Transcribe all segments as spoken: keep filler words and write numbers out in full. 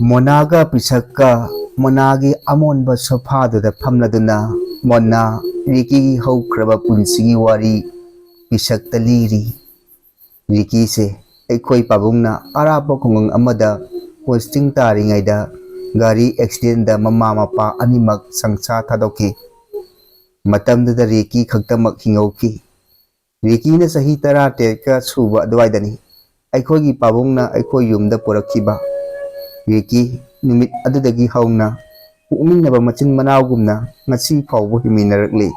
ꯃꯣꯅꯥꯒ ꯄꯤꯁꯛꯀ ꯃꯣꯅꯥꯒꯤ ꯑꯃꯣꯟꯕ ꯁꯣꯐꯥꯗꯨꯗ ꯐꯝꯂꯗꯨꯅ Mona ꯔꯤꯀꯤꯒꯤ ꯍꯧꯈ꯭ꯔꯕ ꯄꯨꯟꯁꯤꯒꯤ ꯋꯥꯔꯤ ꯄꯤꯁꯛꯇ ꯂꯤꯔꯤ꯫ ꯔꯤꯀꯤꯁꯦ ꯑꯩꯈꯣꯏ ꯄꯥꯕꯨꯡꯅ ꯑꯔꯥꯞꯄ ꯈꯨꯡꯒꯪ ꯑꯃꯗ ꯄꯣꯁꯇꯤꯡ ꯇꯥꯔꯤꯉꯩꯗ ꯒꯥꯔꯤ ꯑꯦꯛꯁꯤꯗꯦꯟꯗ ꯃꯃꯥ ꯃꯄꯥ ꯑꯅꯤꯃꯛ ꯁꯪꯁꯥꯔ ꯊꯥꯗꯣꯛꯈꯤ꯫ ꯃꯇꯝꯗꯨꯗ ꯔꯤꯀꯤ ꯈꯛꯇꯃꯛ ꯍꯤꯡꯍꯧꯈꯤ꯫ ꯔꯤꯀꯤꯅ ꯆꯍꯤ ꯇꯔꯥꯇꯔꯦꯠꯀ ꯁꯨꯕ ꯑꯗꯨꯋꯥꯏꯗꯅꯤ ꯑꯩꯈꯣꯏꯒꯤ ꯄꯥꯕꯨꯡꯅ ꯑꯩꯈꯣꯏ ꯌꯨꯝꯗ ꯄꯨꯔꯛꯈꯤꯕ꯫ ꯔꯤꯀꯤ ꯅꯨꯃꯤꯠ ꯑꯗꯨꯗꯒꯤ ꯍꯧꯅ ꯄꯣꯛꯃꯤꯟꯅꯕ ꯃꯆꯤꯟ ꯃꯅꯥꯎꯒꯨꯝꯅ ꯉꯁꯤ ꯐꯥꯎꯕ ꯍꯤꯡꯃꯤꯟꯅꯔꯛꯂꯤ꯫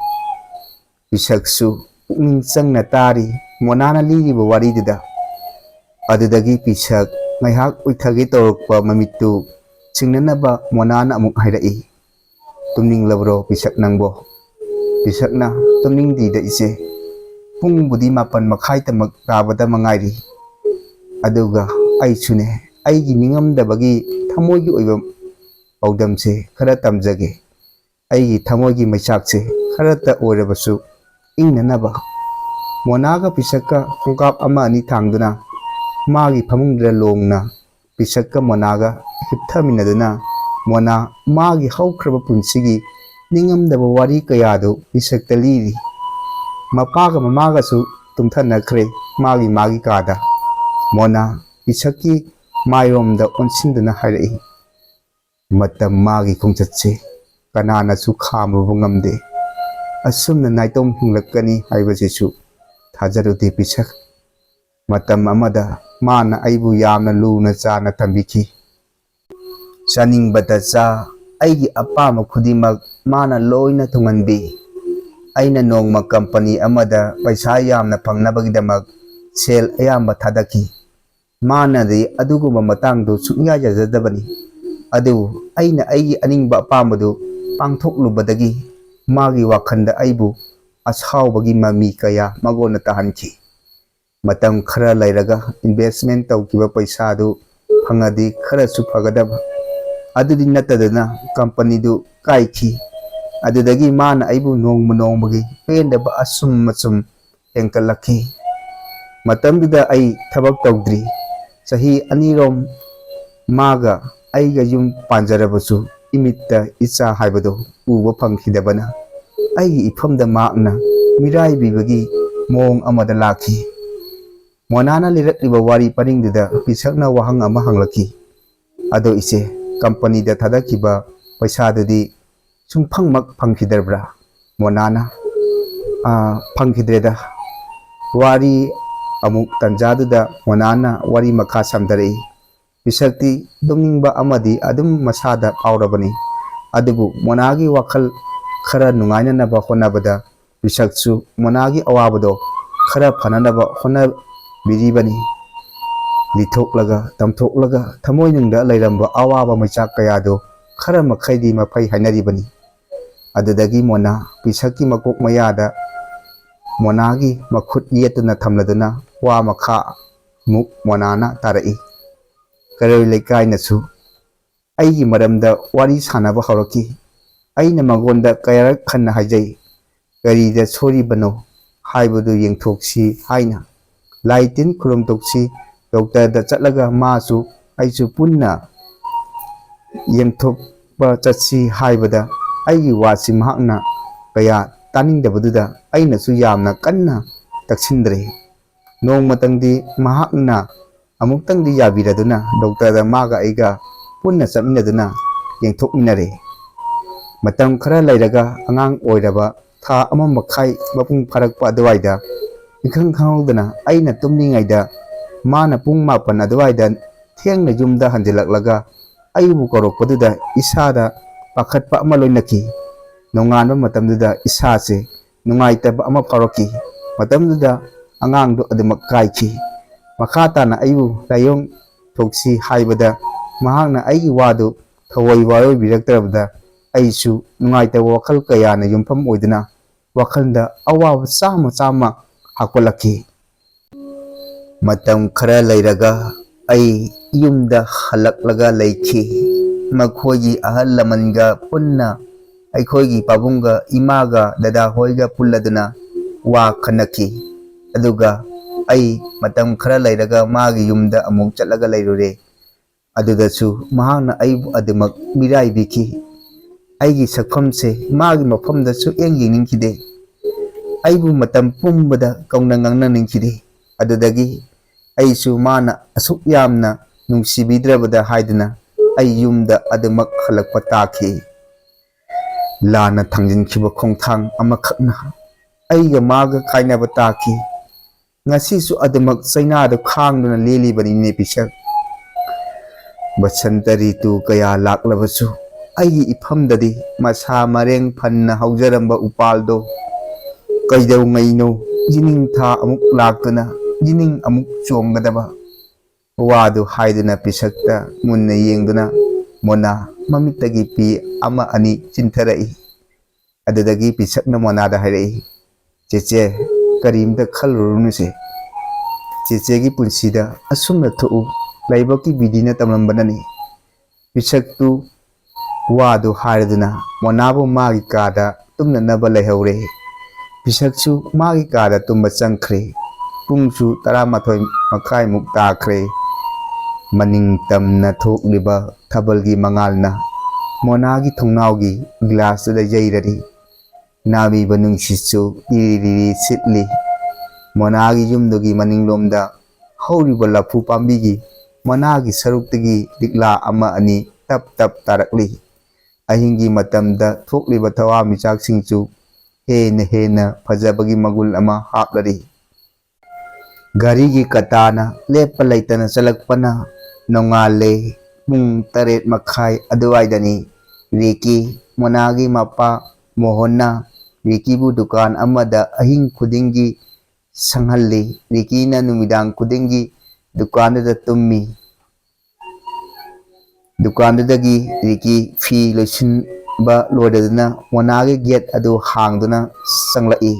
ꯄꯤꯁꯛꯁꯨ ꯄꯨꯛꯅꯤꯡ ꯆꯪꯅ ꯇꯥꯔꯤ ꯃꯣꯅꯥꯅ ꯂꯤꯔꯤꯕ ꯋꯥꯔꯤꯗꯨꯗ꯫ ꯑꯗꯨꯗꯒꯤ ꯄꯤꯁꯛ ꯉꯥꯏꯍꯥꯛ ꯎꯏꯊꯒꯦ ꯇꯧꯔꯛꯄ ꯃꯃꯤꯠꯇꯨ ꯁꯤꯡꯅꯅꯕ ꯃꯣꯅꯥꯅ ꯑꯃꯨꯛ ꯍꯥꯏꯔꯛꯏ, "ꯇꯨꯝꯅꯤꯡꯂꯕ꯭ꯔꯣ ꯄꯤꯁꯛ ꯅꯪꯕꯣ?" ꯄꯤꯁꯛꯅ, "ꯇꯨꯝꯅꯤꯡꯗ꯭ꯔꯤꯗ ꯏꯆꯦ, ꯄꯨꯡꯕꯨꯗꯤ ꯃꯥꯄꯟ ꯃꯈꯥꯏꯇꯃꯛ ꯇꯥꯕꯗ ꯃꯉꯥꯏꯔꯤ꯫ ꯑꯗꯨꯒ ꯑꯩꯁꯨꯅꯦ, ꯑꯩꯒꯤ ꯅꯤꯡꯉꯝꯗꯕꯒꯤ ꯊꯃꯣꯏꯒꯤ ꯑꯣꯏꯕ ꯄꯥꯎꯗꯝꯁꯦ ꯈꯔ ꯇꯝꯖꯒꯦ꯫ ꯑꯩꯒꯤ ꯊꯃꯣꯏꯒꯤ ꯃꯩꯆꯥꯛꯁꯦ ꯈꯔꯇ ꯑꯣꯏꯔꯕꯁꯨ ꯏꯪꯅꯅꯕ꯫" ꯃꯣꯅꯥꯒ ꯄꯤꯁꯛꯀ ꯈꯣꯡꯀꯥꯞ ꯑꯃ ꯑꯅꯤ ꯊꯥꯡꯗꯨꯅ ꯃꯥꯒꯤ ꯐꯃꯨꯡꯗ ꯂꯣꯡꯅ ꯄꯤꯁꯛꯀ ꯃꯣꯅꯥꯒ ꯍꯤꯞꯊꯃꯤꯟꯅꯗꯨꯅ ꯃꯣꯅꯥ ꯃꯥꯒꯤ ꯍꯧꯈ꯭ꯔꯕ ꯄꯨꯟꯁꯤꯒꯤ ꯅꯤꯡꯉꯝꯗꯕ ꯋꯥꯔꯤ ꯀꯌꯥꯗꯨ ꯄꯤꯁꯛꯇ ꯂꯤꯔꯤ꯫ ꯃꯄꯥꯒ ꯃꯃꯥꯒꯁꯨ ꯇꯨꯝꯊꯅꯈ꯭ꯔꯦ ꯃꯥꯒꯤ ꯃꯥꯒꯤ ꯀꯥꯗ꯫ ꯃꯣꯅꯥ ꯄꯤꯁꯛꯀꯤ ꯃꯥꯏꯔꯣꯝꯗ ꯑꯣꯟꯁꯤꯟꯗꯨꯅ ꯍꯥꯏꯔꯛꯏ, "ꯃꯇꯝ ꯃꯥꯒꯤ ꯈꯣꯡꯆꯠꯁꯦ ꯀꯅꯥꯅꯁꯨ ꯈꯥꯝꯃꯨꯕ ꯉꯝꯗꯦ꯫ ꯑꯁꯨꯝꯅ ꯅꯥꯏꯇꯣꯝ ꯍꯤꯡꯂꯛꯀꯅꯤ ꯍꯥꯏꯕꯁꯤꯁꯨ ꯊꯥꯖꯔꯨꯗꯦ ꯄꯤꯁꯛ꯫ ꯃꯇꯝ ꯑꯃꯗ ꯃꯥꯅ ꯑꯩꯕꯨ ꯌꯥꯝꯅ ꯂꯨꯅ ꯆꯥꯅ ꯊꯝꯕꯤꯈꯤ꯫ ꯆꯥꯅꯤꯡꯕꯇ ꯆꯥ, ꯑꯩꯒꯤ ꯑꯄꯥꯝꯕ ꯈꯨꯗꯤꯡꯃꯛ ꯃꯥꯅ ꯂꯣꯏꯅ ꯊꯨꯡꯍꯟꯕꯤ꯫ ꯑꯩꯅ ꯅꯣꯡꯃ ꯀꯝꯄꯅꯤ ꯑꯃꯗ ꯄꯩꯁꯥ ꯌꯥꯝꯅ ꯐꯪꯅꯕꯒꯤꯗꯃꯛ ꯁꯦꯜ ꯑꯌꯥꯝꯕ ꯊꯥꯗꯈꯤ꯫ ꯃꯥꯅꯗꯤ ꯑꯗꯨꯒꯨꯝꯕ ꯃꯇꯥꯡꯗꯨ ꯁꯨꯡꯌꯥ ꯌꯥꯖꯗꯕꯅꯤ꯫ ꯑꯗꯨꯕꯨ ꯑꯩꯅ ꯑꯩꯒꯤ ꯑꯅꯤꯡꯕ ꯑꯄꯥꯝꯕꯗꯨ ꯄꯥꯡꯊꯣꯛꯂꯨꯕꯗꯒꯤ ꯃꯥꯒꯤ ꯋꯥꯈꯜꯗ ꯑꯩꯕꯨ ꯑꯁꯥꯎꯕꯒꯤ ꯃꯃꯤ ꯀꯌꯥ ꯃꯉꯣꯟꯗ ꯇꯥꯍꯟꯈꯤ꯫ ꯃꯇꯝ ꯈꯔ ꯂꯩꯔꯒ ꯏꯟꯚꯦꯁꯃꯦꯟ ꯇꯧꯈꯤꯕ ꯄꯩꯁꯥꯗꯨ ꯐꯪꯉꯗꯤ ꯈꯔꯁꯨ ꯐꯒꯗꯕ꯫ ꯑꯗꯨꯗꯤ ꯅꯠꯇꯗꯅ ꯀꯝꯄꯅꯤꯗꯨ ꯀꯥꯏꯈꯤ꯫ ꯑꯗꯨꯗꯒꯤ ꯃꯥꯅ ꯑꯩꯕꯨ ꯅꯣꯡꯃ ꯅꯣꯡꯃꯒꯤ ꯄꯦꯟꯗꯕ ꯑꯁꯨꯝ ꯑꯁꯨꯝ ꯍꯦꯟꯀꯠꯂꯛꯈꯤ꯫ ꯃꯇꯝꯗꯨꯗ ꯑꯩ ꯊꯕꯛ ꯇꯧꯗ꯭ꯔꯤ꯫ ꯆꯍꯤ ꯑꯅꯤꯔꯣꯝ ꯃꯥꯒ ꯑꯩꯒ ꯌꯨꯝ ꯄꯥꯟꯖꯔꯕꯁꯨ ꯏꯃꯤꯠꯇ ꯏꯆꯥ ꯍꯥꯏꯕꯗꯨ ꯎꯕ ꯐꯪꯈꯤꯗꯕꯅ ꯑꯩꯒꯤ ꯏꯐꯝꯗ ꯃꯍꯥꯛꯅ ꯃꯤꯔꯥꯏꯕꯤꯕꯒꯤ ꯃꯑꯣꯡ ꯑꯃꯗ ꯂꯥꯛꯈꯤ꯫ ꯃꯣꯅꯥꯅ ꯂꯤꯔꯛꯂꯤꯕ ꯋꯥꯔꯤ ꯄꯔꯤꯡꯗꯨꯗ ꯄꯤꯁꯛꯅ ꯋꯥꯍꯪ ꯑꯃ ꯍꯪꯂꯛꯈꯤ꯫ "ꯑꯗꯣ ꯏꯆꯦ, ꯀꯝꯄꯅꯤꯗ ꯊꯥꯗꯈꯤꯕ ꯄꯩꯁꯥꯗꯨꯗꯤ ꯁꯨꯡꯐꯪꯃꯛ ꯐꯪꯈꯤꯗ꯭ꯔꯕ꯭ꯔꯥ?" ꯃꯣꯅꯥꯅ, "ꯑꯥ, ꯐꯪꯈꯤꯗ꯭ꯔꯦꯗ꯫" ꯋꯥꯔꯤ ꯑꯃꯨꯛ ꯇꯟꯖꯥꯗꯨꯗ ꯃꯣꯅꯥꯅ ꯋꯥꯔꯤ ꯃꯈꯥ ꯁꯝꯊꯔꯛꯏ꯫ ꯄꯤꯁꯛꯇꯤ ꯇꯨꯝꯅꯤꯡꯕ ꯑꯃꯗꯤ ꯑꯗꯨꯝ ꯃꯁꯥꯗ ꯐꯥꯎꯔꯕꯅꯤ꯫ ꯑꯗꯨꯕꯨ ꯃꯣꯅꯥꯒꯤ ꯋꯥꯈꯜ ꯈꯔ ꯅꯨꯡꯉꯥꯏꯅꯅꯕ ꯍꯣꯠꯅꯕꯗ ꯄꯤꯁꯛꯁꯨ ꯃꯣꯅꯥꯒꯤ ꯑꯋꯥꯕꯗꯣ ꯈꯔ ꯐꯅꯅꯕ ꯍꯣꯠꯅꯕꯤꯔꯤꯕꯅꯤ꯫ ꯂꯤꯊꯣꯛꯂꯒ, ꯇꯝꯊꯣꯛꯂꯒ ꯊꯃꯣꯏꯅꯨꯡꯗ ꯂꯩꯔꯝꯕ ꯑꯋꯥꯕ ꯃꯩꯆꯥꯛ ꯀꯌꯥꯗꯣ ꯈꯔ ꯃꯈꯩꯗꯤ ꯃꯐꯩ ꯍꯥꯏꯅꯔꯤꯕꯅꯤ꯫ ꯑꯗꯨꯗꯒꯤ ꯃꯣꯅꯥ ꯄꯤꯁꯛꯀꯤ ꯃꯀꯣꯛ ꯃꯌꯥꯗ ꯃꯣꯅꯥꯒꯤ ꯃꯈꯨꯠ ꯌꯦꯠꯇꯨꯅ ꯊꯝꯂꯗꯨꯅ ꯋꯥ ꯃꯈꯥ ꯑꯃꯨꯛ ꯃꯣꯅꯥꯅ ꯇꯥꯔꯛꯏ꯫ ꯀꯩꯔꯣꯏ ꯂꯩꯀꯥꯏꯅꯁꯨ ꯑꯩꯒꯤ ꯃꯔꯝꯗ ꯋꯥꯔꯤ ꯁꯥꯟꯅꯕ ꯍꯧꯔꯛꯈꯤ꯫ ꯑꯩꯅ ꯃꯉꯣꯟꯗ ꯀꯌꯥꯔꯛ ꯍꯟꯅ ꯍꯥꯏꯖꯩ, ꯀꯔꯤꯗ ꯁꯣꯏꯔꯤꯕꯅꯣ ꯍꯥꯏꯕꯗꯨ ꯌꯦꯡꯊꯣꯛꯁꯤ ꯍꯥꯏꯅ꯫ ꯂꯥꯏ ꯇꯤꯟ ꯈꯨꯔꯨꯝꯊꯣꯛꯁꯤ, ꯗꯣꯛꯇꯔꯗ ꯆꯠꯂꯒ ꯃꯥꯁꯨ ꯑꯩꯁꯨ ꯄꯨꯟꯅ ꯌꯦꯡꯊꯣꯛꯄ ꯆꯠꯁꯤ ꯍꯥꯏꯕꯗ ꯑꯩꯒꯤ ꯋꯥꯁꯤ ꯃꯍꯥꯛꯅ ꯀꯌꯥ ꯇꯥꯅꯤꯡꯗꯕꯗꯨꯗ ꯑꯩꯅꯁꯨ ꯌꯥꯝꯅ ꯀꯟꯅ ꯇꯛꯁꯤꯟꯗ꯭ꯔꯦ꯫ ꯅꯣꯡꯃꯇꯪꯗꯤ ꯃꯍꯥꯛꯅ ꯑꯃꯨꯛꯇꯪꯗꯤ ꯌꯥꯕꯤꯔꯗꯨꯅ ꯗꯣꯛꯇꯔꯗ ꯃꯥꯒ ꯑꯩꯒ ꯄꯨꯟꯅ ꯆꯠꯃꯤꯟꯅꯗꯨꯅ ꯌꯦꯡꯊꯣꯛꯃꯤꯟꯅꯔꯦ꯫ ꯃꯇꯝ ꯈꯔ ꯂꯩꯔꯒ ꯑꯉꯥꯡ ꯑꯣꯏꯔꯕ ꯊꯥ ꯑꯃ ꯃꯈꯥꯏ ꯃꯄꯨꯡ ꯐꯥꯔꯛꯄ ꯑꯗꯨꯋꯥꯏꯗ ꯏꯈꯪ ꯈꯪꯍꯧꯗꯅ ꯑꯩꯅ ꯇꯨꯝꯂꯤꯉꯩꯗ ꯃꯥꯅ ꯄꯨꯡ ꯃꯥꯄꯟ ꯑꯗꯨꯋꯥꯏꯗ ꯊꯦꯡꯅ ꯌꯨꯝꯗ ꯍꯟꯖꯤꯜꯂꯛꯂꯒ ꯑꯩꯕꯨ ꯀꯧꯔꯛꯄꯗꯨꯗ ꯏꯁꯥꯗ ꯄꯥꯈꯠꯄ ꯑꯃ ꯂꯣꯏꯅꯈꯤ꯫ ꯅꯣꯡꯉꯥꯟꯕ ꯃꯇꯝꯗꯨꯗ ꯏꯁꯥꯁꯦ ꯅꯨꯡꯉꯥꯏꯇꯕ ꯑꯃ ꯐꯥꯎꯔꯛꯈꯤ꯫ ꯃꯇꯝꯗꯨꯗ ꯑꯉꯥꯡꯗꯨ ꯑꯗꯨꯃꯛ ꯀꯥꯏꯈꯤ꯫ ꯃꯈꯥ ꯇꯥꯅ ꯑꯩꯕꯨ ꯂꯥꯏꯌꯦꯡ ꯊꯣꯛꯁꯤ ꯍꯥꯏꯕꯗ ꯃꯍꯥꯛꯅ ꯑꯩꯒꯤ ꯋꯥꯗꯨ ꯊꯑꯣꯏ ꯋꯥꯔꯣꯏꯕꯤꯔꯛꯇ꯭ꯔꯕꯗ ꯑꯩꯁꯨ ꯅꯨꯡꯉꯥꯏꯇꯕ ꯋꯥꯈꯜ ꯀꯌꯥꯅ ꯌꯨꯝꯐꯝ ꯑꯣꯏꯗꯨꯅ ꯋꯥꯈꯜꯗ ꯑꯋꯥꯕ ꯆꯥꯝꯃ ꯆꯥꯝꯃ ꯍꯥꯞꯀꯠꯂꯛꯈꯤ꯫ ꯃꯇꯝ ꯈꯔ ꯂꯩꯔꯒ ꯑꯩ ꯌꯨꯝꯗ ꯍꯜꯂꯛꯂꯒ ꯂꯩꯈꯤ꯫ ꯃꯈꯣꯏꯒꯤ ꯑꯍꯜ ꯂꯃꯟꯒ ꯄꯨꯟꯅ ꯑꯩꯈꯣꯏꯒꯤ ꯄꯥꯕꯨꯡꯒ ꯏꯃꯥꯒ ꯗꯗꯥ ꯍꯣꯏꯒ ꯄꯨꯜꯂꯗꯨꯅ ꯋꯥ ꯈꯟꯅꯈꯤ꯫ ꯑꯗꯨꯒ ꯑꯩ ꯃꯇꯝ ꯈꯔ ꯂꯩꯔꯒ ꯃꯥꯒꯤ ꯌꯨꯝꯗ ꯑꯃꯨꯛ ꯆꯠꯂꯒ ꯂꯩꯔꯨꯔꯦ꯫ ꯑꯗꯨꯗꯁꯨ ꯃꯍꯥꯛꯅ ꯑꯩꯕꯨ ꯑꯗꯨꯃꯛ ꯃꯤꯔꯥꯏꯕꯤꯈꯤ꯫ ꯑꯩꯒꯤ ꯁꯛꯐꯝꯁꯦ ꯃꯥꯒꯤ ꯃꯐꯝꯗ ꯁꯨꯛꯌꯦꯡ ꯌꯦꯡꯅꯤꯡꯈꯤꯗꯦ꯫ ꯑꯩꯕꯨ ꯃꯇꯝ ꯄꯨꯝꯕꯗ ꯀꯧꯅ ꯉꯥꯡꯅꯅꯤꯡꯈꯤꯗꯦ꯫ ꯑꯗꯨꯗꯒꯤ ꯑꯩꯁꯨ ꯃꯥꯅ ꯑꯁꯨꯛ ꯌꯥꯝꯅ ꯅꯨꯡꯁꯤꯕꯤꯗ꯭ꯔꯕꯗ ꯍꯥꯏꯗꯨꯅ ꯑꯩ ꯌꯨꯝꯗ ꯑꯗꯨꯃꯛ ꯍꯜꯂꯛꯄ ꯇꯥꯈꯤ꯫ ꯂꯥꯟꯅ ꯊꯥꯡꯖꯤꯟꯈꯤꯕ ꯈꯣꯡꯊꯥꯡ ꯑꯃꯈꯛꯅ ꯑꯩꯒ ꯃꯥꯒ ꯀꯥꯏꯅꯕ ꯇꯥꯈꯤ꯫ ꯉꯁꯤꯁꯨ ꯑꯗꯨꯃꯛ ꯆꯩꯅꯥꯗꯨ ꯈꯥꯡꯗꯨꯅ ꯂꯦꯜꯂꯤꯕꯅꯤꯅꯦ ꯄꯤꯁꯛ꯫ ꯕꯁꯟꯇ ꯔꯤꯇꯨ ꯀꯌꯥ ꯂꯥꯛꯂꯕꯁꯨ ꯑꯩꯒꯤ ꯏꯐꯝꯗꯗꯤ ꯃꯁꯥ ꯃꯔꯦꯡ ꯐꯟꯅ ꯍꯧꯖꯔꯝꯕ ꯎꯄꯥꯜꯗꯣ ꯀꯩꯗꯧꯉꯩꯅꯣ ꯌꯦꯅꯤꯡꯊꯥ ꯑꯃꯨꯛ ꯂꯥꯛꯇꯨꯅ ꯌꯦꯅꯤꯡ ꯑꯃꯨꯛ ꯆꯣꯡꯒꯗꯕ꯫ ꯋꯥꯗꯨ ꯍꯥꯏꯗꯨꯅ ꯄꯤꯁꯛꯇ ꯃꯨꯟꯅ ꯌꯦꯡꯗꯨꯅ ꯃꯣꯅꯥ ꯃꯃꯤꯠꯇꯒꯤ ꯄꯤ ꯑꯃ ꯑꯅꯤ ꯆꯤꯟꯊꯔꯛꯏ꯫ ꯑꯗꯨꯗꯒꯤ ꯄꯤꯁꯛꯅ ꯃꯣꯅꯥꯗ ꯍꯥꯏꯔꯛꯏ, "ꯆꯦꯆꯦ, ꯀꯔꯤꯝꯇ ꯈꯜꯂꯨꯔꯅꯨꯁꯦ꯫ ꯆꯦꯆꯦꯒꯤ ꯄꯨꯟꯁꯤꯗ ꯑꯁꯨꯝꯅ ꯊꯣꯛꯎ, ꯂꯥꯏꯕꯛꯀꯤ ꯕꯤꯙꯤꯅ ꯇꯝꯂꯝꯕꯅꯅꯤ"꯫ ꯄꯤꯁꯛꯇꯨ ꯋꯥꯗꯨ ꯍꯥꯏꯔꯗꯨꯅ ꯃꯣꯅꯥꯕꯨ ꯃꯥꯒꯤ ꯀꯥꯗ ꯇꯨꯝꯅꯅꯕ ꯂꯩꯍꯧꯔꯦ꯫ ꯄꯤꯁꯛꯁꯨ ꯃꯥꯒꯤ ꯀꯥꯗ ꯇꯨꯝꯕ ꯆꯪꯈ꯭ꯔꯦ꯫ ꯄꯨꯡꯁꯨ ꯇꯔꯥꯃꯥꯊꯣꯏ ꯃꯈꯥꯏꯃꯨꯛ ꯇꯥꯈ꯭ꯔꯦ꯫ ꯃꯅꯤꯡ ꯇꯝꯅ ꯊꯣꯛꯂꯤꯕ ꯊꯥꯕꯜꯒꯤ ꯃꯉꯥꯜꯅ ꯃꯣꯅꯥꯒꯤ ꯊꯣꯡꯅꯥꯎꯒꯤ ꯒ꯭ꯂꯥꯁꯇꯨꯗ ꯌꯩꯔꯔꯤ꯫ ꯅꯥꯕꯤꯕ ꯅꯨꯡꯁꯤꯠꯁꯨ ꯂꯤꯔꯤ ꯂꯤꯔꯤ ꯁꯤꯠꯂꯤ꯫ ꯃꯣꯅꯥꯒꯤ ꯌꯨꯝꯗꯨꯒꯤ ꯃꯅꯤꯡꯂꯣꯝꯗ ꯍꯧꯔꯤꯕ ꯂꯐꯨ ꯄꯥꯝꯕꯤꯒꯤ ꯃꯅꯥꯒꯤ ꯁꯔꯨꯛꯇꯒꯤ ꯂꯤꯛꯂꯥ ꯑꯃ ꯑꯅꯤ ꯇꯞ ꯇꯞ ꯇꯥꯔꯛꯂꯤ꯫ ꯑꯍꯤꯡꯒꯤ ꯃꯇꯝꯗ ꯊꯣꯛꯂꯤꯕ ꯊꯋꯥꯟꯃꯤꯆꯥꯛꯁꯤꯡꯁꯨ ꯍꯦꯟꯅ ꯍꯦꯟꯅ ꯐꯖꯕꯒꯤ ꯃꯒꯨꯟ ꯑꯃ ꯍꯥꯞꯂꯔꯤ꯫ ꯘꯔꯤꯒꯤ ꯀꯇꯥꯅ ꯂꯦꯞꯄ ꯂꯩꯇꯅ ꯆꯠꯂꯛꯄꯅ ꯅꯣꯡꯉꯥꯜꯂꯦ꯫ ꯄꯨꯡ ꯇꯔꯦꯠ ꯃꯈꯥꯏ ꯑꯗꯨꯋꯥꯏꯗꯅꯤ꯫ ꯔꯤꯀꯤ, ꯃꯣꯅꯥꯒꯤ ꯃꯄꯥ ꯃꯣꯍꯟꯅ ꯔꯤꯀꯤꯕꯨ ꯗꯨꯀꯥꯟ ꯑꯃꯗ ꯑꯍꯤꯡ ꯈꯨꯗꯤꯡꯒꯤ ꯁꯪꯍꯜꯂꯤ꯫ ꯔꯤꯀꯤꯅ ꯅꯨꯃꯤꯗꯥꯡ ꯈꯨꯗꯤꯡꯒꯤ ꯗꯨꯀꯥꯟꯗꯨꯗ ꯇꯨꯝꯃꯤ꯫ ꯗꯨꯀꯥꯟꯗꯨꯗꯒꯤ ꯔꯤꯀꯤ ꯐꯤ ꯂꯣꯏꯁꯤꯟꯕ ꯂꯣꯏꯔꯗꯨꯅ ꯃꯣꯅꯥꯒꯤ ꯒꯦꯠ ꯑꯗꯨ ꯍꯥꯡꯗꯨꯅ ꯆꯪꯂꯛꯏ꯫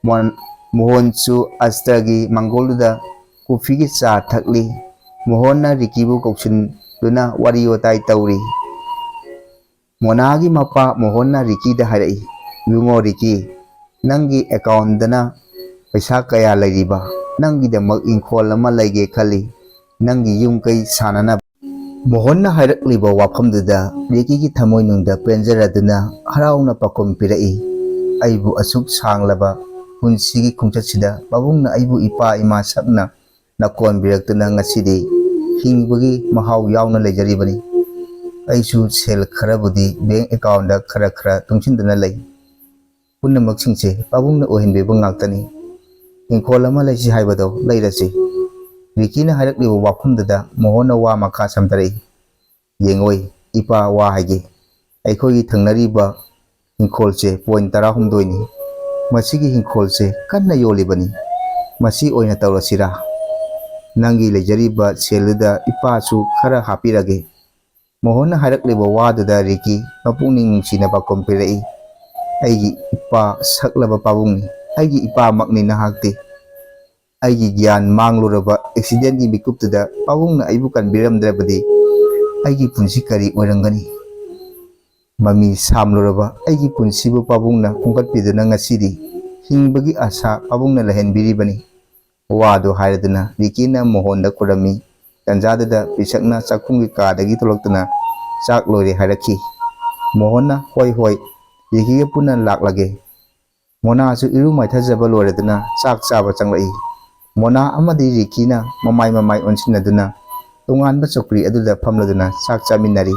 ꯃꯣꯟ-, ꯃꯣꯍꯟꯁꯨ ꯑꯁꯇꯔꯒꯤ ꯃꯥꯡꯒꯣꯜꯗꯨꯗ ꯀꯣꯐꯤꯒꯤ ꯆꯥ ꯊꯛꯂꯤ꯫ ꯃꯣꯍꯟꯅ ꯔꯤꯀꯤꯕꯨ ꯀꯧꯁꯤꯟꯗꯨꯅ ꯋꯥꯔꯤ ꯋꯥꯇꯥꯏ ꯇꯧꯔꯤ꯫ ꯃꯣꯅꯥꯒꯤ ꯃꯄꯥ ꯃꯣꯍꯟꯅ ꯔꯤꯀꯤꯗ ꯍꯥꯏꯔꯛꯏ, "ꯏꯕꯨꯡꯉꯣ ꯔꯤꯀꯤ, ꯅꯪꯒꯤ ꯑꯦꯀꯥꯎꯟꯗꯅ ꯄꯩꯁꯥ ꯀꯌꯥ ꯂꯩꯔꯤꯕ? ꯅꯪꯒꯤꯗꯃꯛ ꯏꯪꯈꯣꯜ ꯑꯃ ꯂꯩꯒꯦ ꯈꯜꯂꯤ, ꯅꯪꯒꯤ ꯌꯨꯝ ꯀꯩ ꯁꯥꯅꯅꯕ"꯫ ꯃꯣꯍꯟꯅ ꯍꯥꯏꯔꯛꯂꯤꯕ ꯋꯥꯐꯝꯗꯨꯗ ꯔꯤꯀꯤꯒꯤ ꯊꯃꯣꯏꯅꯨꯡꯗ ꯄꯦꯟꯖꯔꯗꯨꯅ ꯍꯔꯥꯎꯅ ꯄꯥꯎꯈꯨꯝ ꯄꯤꯔꯛꯏ, "ꯑꯩꯕꯨ ꯑꯁꯨꯛ ꯁꯥꯡꯂꯕ ꯄꯨꯟꯁꯤꯒꯤ ꯈꯣꯡꯆꯠꯁꯤꯗ ꯄꯥꯕꯨꯡꯅ ꯑꯩꯕꯨ ꯏꯄꯥ ꯏꯃꯥ ꯁꯛꯅ ꯅꯀꯣꯟꯕꯤꯔꯛꯇꯨꯅ ꯉꯁꯤꯗꯤ ꯍꯤꯡꯕꯒꯤ ꯃꯍꯥꯎ ꯌꯥꯎꯅ ꯂꯩꯖꯔꯤꯕꯅꯤ꯫ ꯑꯩꯁꯨ ꯁꯦꯜ ꯈꯔꯕꯨꯗꯤ ꯕꯦꯡ ꯑꯦꯀꯥꯎꯟꯗ ꯈꯔ ꯈꯔ ꯇꯨꯡꯁꯤꯟꯗꯨꯅ ꯂꯩ꯫ ꯄꯨꯝꯅꯃꯛꯁꯤꯡꯁꯦ ꯄꯥꯕꯨꯡꯅ ꯑꯣꯏꯍꯟꯕꯤꯕ ꯉꯥꯛꯇꯅꯤ꯫ ꯏꯪꯈꯣꯜ ꯑꯃ ꯂꯩꯁꯤ ꯍꯥꯏꯕꯗꯣ ꯂꯩꯔꯁꯤ꯫" ꯔꯤꯀꯤꯅ ꯍꯥꯏꯔꯛꯂꯤꯕ ꯋꯥꯐꯝꯗꯨꯗ ꯃꯣꯍꯟꯅ ꯋꯥ ꯃꯈꯥ ꯁꯝꯊꯔꯛꯏ, "ꯌꯦꯡꯉꯣꯏ, ꯏꯄꯥ, ꯋꯥ ꯍꯥꯏꯒꯦ꯫ ꯑꯩꯈꯣꯏꯒꯤ ꯊꯪꯅꯔꯤꯕ ꯏꯪꯈꯣꯜꯁꯦ ꯄꯣꯏꯟ ꯇꯔꯥꯍꯨꯝꯗꯣꯏꯅꯤ꯫ ꯃꯁꯤꯒꯤ ꯏꯪꯈꯣꯜꯁꯦ ꯀꯟꯅ ꯌꯣꯜꯂꯤꯕꯅꯤ꯫ ꯃꯁꯤ ꯑꯣꯏꯅ ꯇꯧꯔꯁꯤꯔꯥ? ꯅꯪꯒꯤ ꯂꯩꯖꯔꯤꯕ ꯁꯦꯜꯗꯨꯗ ꯏꯄꯥꯁꯨ ꯈꯔ ꯍꯥꯞꯄꯤꯔꯒꯦ꯫" ꯃꯣꯍꯟꯅ ꯍꯥꯏꯔꯛꯂꯤꯕ ꯋꯥꯗꯨꯗ ꯔꯤꯀꯤ ꯃꯄꯨꯛꯅꯤꯡ ꯅꯨꯡꯁꯤꯅ ꯄꯥꯎꯈꯨꯝ ꯄꯤꯔꯛꯏ, "ꯑꯩꯒꯤ ꯏꯄꯥ ꯁꯛꯂꯕ ꯄꯥꯕꯨꯡꯅꯤ, ꯑꯩꯒꯤ ꯏꯄꯥꯃꯛꯅꯤ ꯅꯍꯥꯛꯇꯤ꯫ ꯑꯩꯒꯤ ꯒ꯭ꯌꯥꯟ ꯃꯥꯡꯂꯨꯔꯕ ꯑꯦꯛꯁꯤꯗꯦꯟꯒꯤ ꯃꯤꯀꯨꯞꯇꯨꯗ ꯄꯥꯕꯨꯡꯅ ꯑꯩꯕꯨ ꯀꯟꯕꯤꯔꯝꯗ꯭ꯔꯕꯗꯤ ꯑꯩꯒꯤ ꯄꯨꯟꯁꯤ ꯀꯔꯤ ꯑꯣꯏꯔꯝꯒꯅꯤ? ꯃꯃꯤ ꯁꯥꯝꯂꯨꯔꯕ ꯑꯩꯒꯤ ꯄꯨꯟꯁꯤꯕꯨ ꯄꯥꯕꯨꯡꯅ ꯈꯣꯝꯒꯠꯄꯤꯗꯨꯅ ꯉꯁꯤꯗꯤ ꯍꯤꯡꯕꯒꯤ ꯑꯥꯁꯥ ꯄꯥꯕꯨꯡꯅ ꯂꯩꯍꯟꯕꯤꯔꯤꯕꯅꯤ꯫" ꯋꯥꯗꯨ ꯍꯥꯏꯔꯗꯨꯅ ꯔꯤꯀꯤꯅ ꯃꯣꯍꯟꯗ ꯈꯨꯔꯝꯃꯤ꯫ ꯇꯟꯖꯥꯗꯨꯗ ꯄꯤꯁꯛꯅ ꯆꯥꯛꯈꯨꯝꯒꯤ ꯀꯥꯗꯒꯤ ꯊꯣꯛꯂꯛꯇꯨꯅ ꯆꯥꯛ ꯂꯣꯏꯔꯦ ꯍꯥꯏꯔꯛꯈꯤ꯫ ꯃꯣꯍꯟꯅ "ꯍꯣꯏ, ꯍꯣꯏ, ꯔꯤꯀꯤꯒ ꯄꯨꯟꯅ ꯂꯥꯛꯂꯒꯦ꯫" ꯃꯣꯅꯥꯁꯨ ꯏꯔꯨ ꯃꯥꯏꯊꯖꯕ ꯂꯣꯏꯔꯗꯨꯅ ꯆꯥꯛ ꯆꯥꯕ ꯆꯪꯂꯛꯏ꯫ ꯃꯣꯅꯥ ꯑꯃꯗꯤ ꯔꯤꯀꯤꯅ ꯃꯃꯥꯏ ꯃꯃꯥꯏ ꯑꯣꯟꯁꯤꯟꯅꯗꯨꯅ ꯇꯣꯉꯥꯟꯕ ꯆꯧꯀ꯭ꯔꯤ ꯑꯗꯨꯗ ꯐꯝꯂꯗꯨꯅ ꯆꯥꯛ ꯆꯥꯃꯤꯟꯅꯔꯤ꯫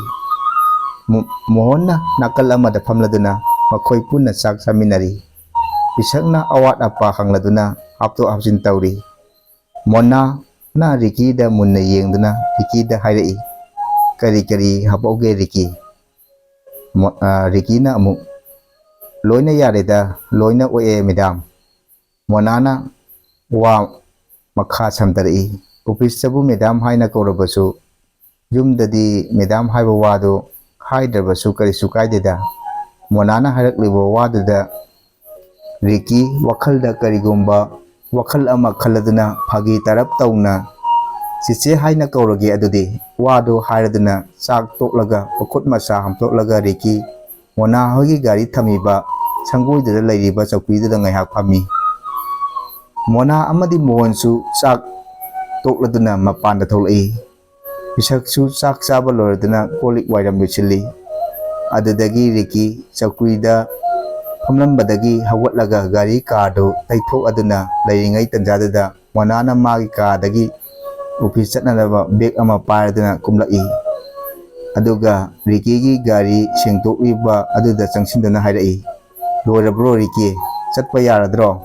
ꯃꯣ-, ꯃꯣꯍꯟꯅ ꯅꯥꯀꯜ ꯑꯃꯗ ꯐꯝꯂꯗꯨꯅ ꯃꯈꯣꯏ ꯄꯨꯟꯅ ꯆꯥꯛ ꯆꯥꯃꯤꯟꯅꯔꯤ꯫ ꯄꯤꯁꯛꯅ ꯑꯋꯥꯠ ꯑꯄꯥ ꯍꯪꯂꯗꯨꯅ ꯍꯥꯞꯇꯣꯛ ꯍꯥꯞꯆꯤꯟ ꯇꯧꯔꯤ꯫ ꯃꯣꯅꯥꯅ ꯔꯤꯀꯤꯗ ꯃꯨꯟꯅ ꯌꯦꯡꯗꯨꯅ ꯔꯤꯀꯤꯗ ꯍꯥꯏꯔꯛꯏ, "ꯀꯔꯤ ꯀꯔꯤ ꯍꯥꯞꯍꯧꯒꯦ, ꯔꯤꯀꯤ?" ꯃꯣ-, ꯑ, ꯔꯤꯀꯤꯅ ꯑꯃꯨꯛ, "ꯂꯣꯏꯅ ꯌꯥꯔꯦꯗ, ꯂꯣꯏꯅ ꯑꯣꯛꯑꯦ, ꯃꯦꯗꯥꯝ꯫" ꯃꯣꯅꯥꯅ ꯋꯥ ꯃꯈꯥ ꯁꯝꯊꯔꯛꯏ, "ꯑꯣꯐꯤꯁꯇꯕꯨ ꯃꯦꯗꯥꯝ ꯍꯥꯏꯅ ꯀꯧꯔꯕꯁꯨ, ꯌꯨꯝꯗꯗꯤ ꯃꯦꯗꯥꯝ ꯍꯥꯏꯕ ꯋꯥꯗꯨ ꯍꯥꯏꯗ꯭ꯔꯕꯁꯨ ꯀꯔꯤꯁꯨ ꯀꯥꯏꯗꯦꯗ꯫" ꯃꯣꯅꯥꯅ ꯍꯥꯏꯔꯛꯂꯤꯕ ꯋꯥꯗꯨꯗ ꯔꯤꯀꯤ ꯋꯥꯈꯜꯗ ꯀꯔꯤꯒꯨꯝꯕ ꯋꯥꯈꯜ ꯑꯃ ꯈꯜꯂꯗꯨꯅ ꯐꯥꯒꯤ ꯇꯥꯔꯞ ꯇꯧꯅ, "ꯆꯤꯆꯦ ꯍꯥꯏꯅ ꯀꯧꯔꯒꯦ ꯑꯗꯨꯗꯤ꯫" ꯋꯥꯗꯨ ꯍꯥꯏꯔꯗꯨꯅ ꯆꯥꯛ ꯇꯣꯛꯂꯒ ꯃꯈꯨꯠ ꯃꯁꯥ ꯍꯥꯝꯇꯣꯛꯂꯒ ꯔꯤꯀꯤ ꯃꯣꯅꯥ ꯍꯣꯏꯒꯤ ꯒꯥꯔꯤ ꯊꯝꯃꯤꯕ ꯁꯪꯒꯣꯏꯗꯨꯗ ꯂꯩꯔꯤꯕ ꯆꯧꯀ꯭ꯔꯤꯗꯨꯗ ꯉꯥꯏꯍꯥꯛ ꯐꯝꯃꯤ꯫ ꯃꯣꯅꯥ ꯑꯃꯗꯤ ꯃꯣꯍꯟꯁꯨ ꯆꯥꯛ ꯇꯣꯛꯂꯗꯨꯅ ꯃꯄꯥꯟꯗ ꯊꯣꯛꯂꯛꯏ꯫ ꯄꯤꯁꯛꯁꯨ ꯆꯥꯛ ꯆꯥꯕ ꯂꯣꯏꯔꯗꯨꯅ ꯀꯣꯜ ꯂꯤꯛ ꯋꯥꯏꯔꯝ ꯂꯣꯏꯁꯤꯜꯂꯤ꯫ ꯑꯗꯨꯗꯒꯤ ꯔꯤꯀꯤ ꯆꯧꯀ꯭ꯔꯤꯗ ꯐꯝꯂꯝꯕꯗꯒꯤ ꯍꯧꯒꯠꯂꯒ ꯒꯥꯔꯤ ꯀꯥꯔꯗꯨ ꯇꯩꯊꯣꯛꯑꯗꯨꯅ ꯂꯩꯔꯤꯉꯩ ꯇꯟꯖꯥꯗꯨꯗ ꯃꯣꯅꯥꯅ ꯃꯥꯒꯤ ꯀꯥꯗꯒꯤ ꯑꯣꯐꯤꯁ ꯆꯠꯅꯅꯕ ꯕꯦꯒ ꯑꯃ ꯄꯥꯏꯔꯗꯨꯅ ꯀꯨꯝꯂꯛꯏ꯫ ꯑꯗꯨꯒ ꯔꯤꯀꯤꯒꯤ ꯒꯥꯔꯤ ꯁꯦꯡꯗꯣꯛꯂꯤꯕ ꯑꯗꯨꯗ ꯆꯪꯁꯤꯟꯗꯨꯅ ꯍꯥꯏꯔꯛꯏ, "ꯂꯣꯏꯔꯕ꯭ꯔꯣ ꯔꯤꯀꯤ? ꯆꯠꯄ ꯌꯥꯔꯗ꯭ꯔꯣ?"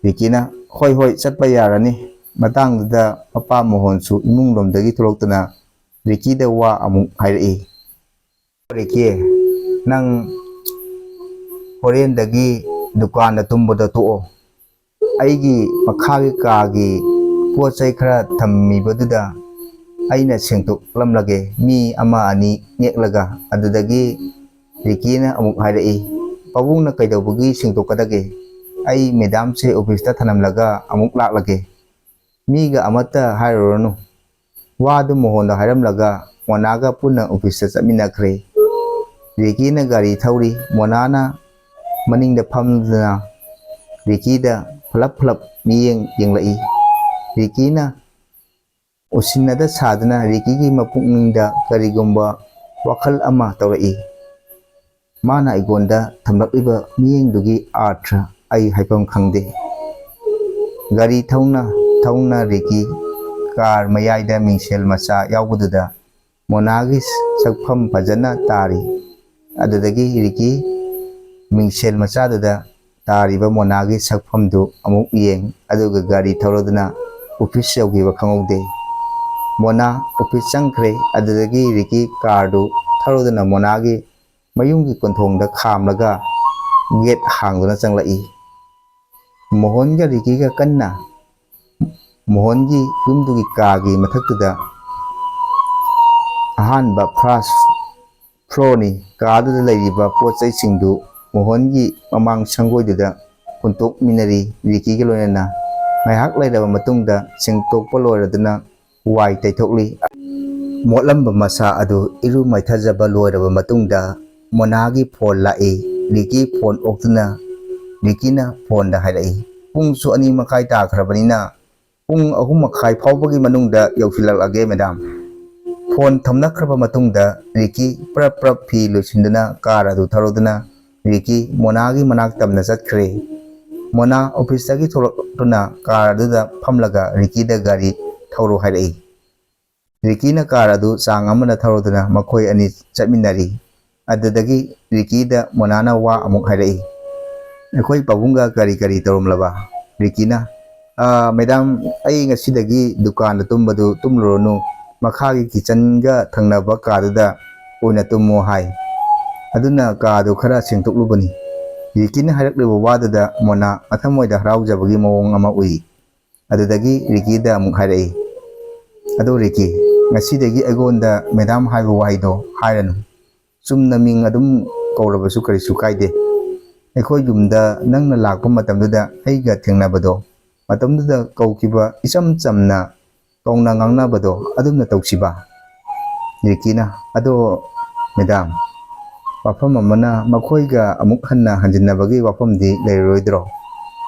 ꯔꯤꯀꯤꯅ, "ꯍꯣꯏ, ꯍꯣꯏ, ꯆꯠꯄ ꯌꯥꯔꯅꯤ꯫" ꯃꯇꯥꯡꯗꯨꯗ ꯃꯄꯥ ꯃꯣꯍꯣꯟꯁꯨ ꯏꯃꯨꯡ ꯂꯣꯝꯗꯒꯤ ꯊꯣꯛꯂꯛꯇꯨꯅ ꯔꯤꯀꯤꯗ ꯋꯥ ꯑꯃꯨꯛ ꯍꯥꯏꯔꯛꯏ꯫ "ꯔꯤꯀꯤ, ꯅꯪ ꯍꯣꯔꯦꯟꯗꯒꯤ ꯗꯨꯀꯥꯟꯗ ꯇꯨꯝꯕꯗꯣ ꯇꯣꯛꯑꯣ꯫ ꯑꯩꯒꯤ ꯃꯈꯥꯒꯤ ꯀꯥꯒꯤ ꯄꯣꯠ ꯆꯩ ꯈꯔ ꯊꯝꯃꯤꯕꯗꯨꯗ ꯑꯩꯅ ꯁꯦꯡꯗꯣꯛꯂꯝꯂꯒꯦ꯫" ꯃꯤ ꯑꯃ ꯑꯅꯤ ꯅꯦꯛꯂꯒ ꯑꯗꯨꯗꯒꯤ ꯔꯤꯀꯤꯅ ꯑꯃꯨꯛ ꯍꯥꯏꯔꯛꯏ, "ꯄꯥꯕꯨꯡꯅ ꯀꯩꯗꯧꯕꯒꯤ ꯁꯦꯡꯗꯣꯛꯀꯗꯒꯦ? ꯑꯩ ꯃꯦꯗꯥꯝꯁꯦ ꯑꯣꯐꯤꯁꯇ ꯊꯅꯝꯂꯒ ꯑꯃꯨꯛ ꯂꯥꯛꯂꯒꯦ꯫ ꯃꯤꯒ ꯑꯃꯠꯇ ꯍꯥꯏꯔꯨꯔꯅꯨ꯫" ꯋꯥꯗꯨ ꯃꯣꯍꯣꯟꯗ ꯍꯥꯏꯔꯝꯂꯒ ꯃꯣꯅꯥꯒ ꯄꯨꯟꯅ ꯑꯣꯐꯤꯁꯇ ꯆꯠꯃꯤꯟꯅꯈ꯭ꯔꯦ꯫ ꯔꯤꯀꯤꯅ ꯒꯥꯔꯤ ꯊꯧꯔꯤ꯫ ꯃꯣꯅꯥꯅ ꯃꯅꯤꯡꯗ ꯐꯝꯗꯨꯅ ꯔꯤꯀꯤꯗ ꯐꯂꯞ ꯐꯂꯞ ꯃꯤꯠꯌꯦꯡ ꯌꯦꯡꯂꯛꯏ꯫ ꯔꯤꯀꯤꯅ ꯎꯁꯤꯟꯅꯗ ꯁꯥꯗꯨꯅ ꯔꯤꯀꯤꯒꯤ ꯃꯄꯨꯛꯅꯤꯡꯗ ꯀꯔꯤꯒꯨꯝꯕ ꯋꯥꯈꯜ ꯑꯃ ꯇꯧꯔꯛꯏ꯫ ꯃꯥꯅ ꯑꯩꯉꯣꯟꯗ ꯊꯝꯂꯛꯂꯤꯕ ꯃꯤꯠꯌꯦꯡꯗꯨꯒꯤ ꯑꯥꯔꯊ ꯑꯩ ꯍꯥꯏꯐꯝ ꯈꯪꯗꯦ꯫ ꯒꯥꯔꯤ ꯊꯧꯅ ꯊꯧꯅ ꯔꯤꯀꯤ ꯀꯥꯔ ꯃꯌꯥꯏꯗ ꯃꯤꯡꯁꯦꯜ ꯃꯆꯥ ꯌꯥꯎꯕꯗꯨꯗ ꯃꯣꯅꯥꯒꯤ ꯁꯛꯐꯝ ꯐꯖꯅ ꯇꯥꯔꯤ꯫ ꯑꯗꯨꯗꯒꯤ ꯔꯤꯀꯤ ꯃꯤꯡꯁꯦꯜ ꯃꯆꯥꯗꯨꯗ ꯇꯥꯔꯤꯕ ꯃꯣꯅꯥꯒꯤ ꯁꯛꯐꯝꯗꯨ ꯑꯃꯨꯛ ꯌꯦꯡ, ꯑꯗꯨꯒ ꯒꯥꯔꯤ ꯊꯧꯔꯗꯨꯅ ꯑꯣꯐꯤꯁ ꯌꯧꯈꯤꯕ ꯈꯪꯍꯧꯗꯦ꯫ ꯃꯣꯅꯥ ꯑꯣꯐꯤꯁ ꯆꯪꯈ꯭ꯔꯦ꯫ ꯑꯗꯨꯗꯒꯤ ꯔꯤꯀꯤ ꯀꯥꯔꯗꯨ ꯊꯧꯔꯗꯨꯅ ꯃꯣꯅꯥꯒꯤ ꯃꯌꯨꯝꯒꯤ ꯀꯣꯟꯊꯣꯡꯗ ꯈꯥꯝꯂꯒ ꯒꯦꯠ ꯍꯥꯡꯗꯨꯅ ꯆꯪꯂꯛꯏ꯫ ꯃꯣꯍꯣꯟꯒ ꯔꯤꯀꯤꯒ ꯀꯟꯅ ꯃꯣꯍꯣꯟꯒꯤ ꯌꯨꯝꯗꯨꯒꯤ ꯀꯥꯒꯤ ꯃꯊꯛꯇꯨꯗ ꯑꯍꯥꯟꯕ ꯐꯥꯔꯁ ꯐ꯭ꯂꯣꯔꯅꯤ꯫ ꯀꯥꯗꯨꯗ ꯂꯩꯔꯤꯕ ꯄꯣꯠ ꯆꯩꯁꯤꯡꯗꯨ ꯃꯣꯍꯣꯟꯒꯤ ꯃꯃꯥꯡ ꯁꯪꯒꯣꯏꯗꯨꯗ ꯍꯨꯟꯇꯣꯛꯃꯤꯟꯅꯔꯤ꯫ ꯔꯤꯀꯤꯒ ꯂꯣꯏꯅꯅ ꯉꯥꯏꯍꯥꯛ ꯂꯩꯔꯕ ꯃꯇꯨꯡꯗ ꯁꯦꯡꯗꯣꯛꯄ ꯂꯣꯏꯔꯗꯨꯅ ꯋꯥꯏ ꯇꯩꯊꯣꯛꯂꯤ꯫ ꯃꯣꯠꯂꯝꯕ ꯃꯁꯥ ꯑꯗꯨ ꯏꯔꯨ ꯃꯥꯏꯊꯖꯕ ꯂꯣꯏꯔꯕ ꯃꯇꯨꯡꯗ ꯃꯣꯅꯥꯒꯤ ꯐꯣꯟ ꯂꯥꯛꯏ꯫ ꯔꯤꯀꯤ ꯐꯣꯟ ꯑꯣꯛꯇꯨꯅ ꯔꯤꯀꯤꯅ ꯐꯣꯟꯗ ꯍꯥꯏꯔꯛꯏ, "ꯄꯨꯡꯁꯨ ꯑꯅꯤ ꯃꯈꯥꯏ ꯇꯥꯈ꯭ꯔꯕꯅꯤꯅ ꯄꯨꯡ ꯑꯍꯨꯝ ꯃꯈꯥꯏ ꯐꯥꯎꯕꯒꯤ ꯃꯅꯨꯡꯗ ꯌꯧꯁꯤꯜꯂꯛꯂꯒꯦ, ꯃꯦꯗꯥꯝ꯫ ꯐꯣꯟ ꯊꯝꯅꯈ꯭ꯔꯕ ꯃꯇꯨꯡꯗ ꯔꯤꯀꯤ ꯄ꯭ꯔꯞ ꯄ꯭ꯔꯞ ꯐꯤ ꯂꯣꯏꯁꯤꯟꯗꯨꯅ ꯀꯥꯔ ꯑꯗꯨ ꯊꯧꯔꯗꯨꯅ ꯔꯤꯀꯤ ꯃꯣꯅꯥꯒꯤ ꯃꯅꯥꯛ ꯇꯝꯅ ꯆꯠꯈ꯭ꯔꯦ꯫ ꯃꯣꯅꯥ ꯑꯣꯐꯤꯁꯇꯒꯤ ꯊꯣꯛꯂꯛꯇꯨꯅ ꯀꯥꯔ ꯑꯗꯨꯗ ꯐꯝꯂꯒ ꯔꯤꯀꯤꯗ ꯒꯥꯔꯤ ꯊꯧꯔꯣ ꯍꯥꯏꯔꯛꯏ꯫ ꯔꯤꯀꯤꯅ ꯀꯥꯔ ꯑꯗꯨ ꯆꯥꯡ ꯑꯃꯗ ꯊꯧꯔꯗꯨꯅ ꯃꯈꯣꯏ ꯑꯅꯤ ꯆꯠꯃꯤꯟꯅꯔꯤ꯫ ꯑꯗꯨꯗꯒꯤ ꯔꯤꯀꯤꯗ ꯃꯣꯅꯥꯅ ꯋꯥ ꯑꯃꯨꯛ ꯍꯥꯏꯔꯛꯏ꯫ "ꯑꯩꯈꯣꯏ ꯄꯥꯕꯨꯡꯒ ꯀꯔꯤ ꯀꯔꯤ ꯇꯧꯔꯝꯂꯕ?" ꯔꯤꯀꯤꯅ, "ꯑꯥ, ꯃꯦꯗꯥꯝ, ꯑꯩ ꯉꯁꯤꯗꯒꯤ ꯗꯨꯀꯥꯟꯗ ꯇꯨꯝꯕꯗꯨ ꯇꯨꯝꯂꯨꯔꯅꯨ, ꯃꯈꯥꯒꯤ ꯀꯤꯆꯟꯒ ꯊꯪꯅꯕ ꯀꯥꯗꯨꯗ ꯑꯣꯏꯅ ꯇꯨꯝꯃꯣ" ꯍꯥꯏ꯫ ꯑꯗꯨꯅ ꯀꯥꯗꯨ ꯈꯔ ꯁꯦꯡꯗꯣꯛꯂꯨꯕꯅꯤ꯫ ꯔꯤꯀꯤꯅ ꯍꯥꯏꯔꯛꯂꯤꯕ ꯋꯥꯗꯨꯗ ꯃꯣꯅꯥ ꯃꯊꯃꯣꯏꯗ ꯍꯔꯥꯎꯖꯕꯒꯤ ꯃꯑꯣꯡ ꯑꯃ ꯎꯏ꯫ ꯑꯗꯨꯗꯒꯤ ꯔꯤꯀꯤꯗ ꯑꯃꯨꯛ ꯍꯥꯏꯔꯛꯏ, "ꯑꯗꯣ ꯔꯤꯀꯤ, ꯉꯁꯤꯗꯒꯤ ꯑꯩꯉꯣꯟꯗ ꯃꯦꯗꯥꯝ ꯍꯥꯏꯕ ꯋꯥꯍꯩꯗꯣ ꯍꯥꯏꯔꯅꯨ꯫ ꯆꯨꯝꯅ ꯃꯤꯡ ꯑꯗꯨꯝ ꯀꯧꯔꯕꯁꯨ ꯀꯔꯤꯁꯨ ꯀꯥꯏꯗꯦ꯫ ꯑꯩꯈꯣꯏ ꯌꯨꯝꯗ ꯅꯪꯅ ꯂꯥꯛꯄ ꯃꯇꯝꯗꯨꯗ ꯑꯩꯒ ꯊꯦꯡꯅꯕꯗꯣ, ꯃꯇꯝꯗꯨꯗ ꯀꯧꯈꯤꯕ ꯏꯆꯝ ꯆꯝꯅ ꯀꯧꯅ ꯉꯥꯡꯅꯕꯗꯣ ꯑꯗꯨꯝꯅ ꯇꯧꯁꯤꯕ?" ꯔꯤꯀꯤꯅ, "ꯑꯗꯣ ꯃꯦꯗꯥꯝ, ꯋꯥꯐꯝ ꯑꯃꯅ, ꯃꯈꯣꯏꯒ ꯑꯃꯨꯛ ꯍꯟꯅ ꯍꯟꯖꯤꯟꯅꯕꯒꯤ ꯋꯥꯐꯝꯗꯤ ꯂꯩꯔꯔꯣꯏꯗ꯭ꯔꯣ?"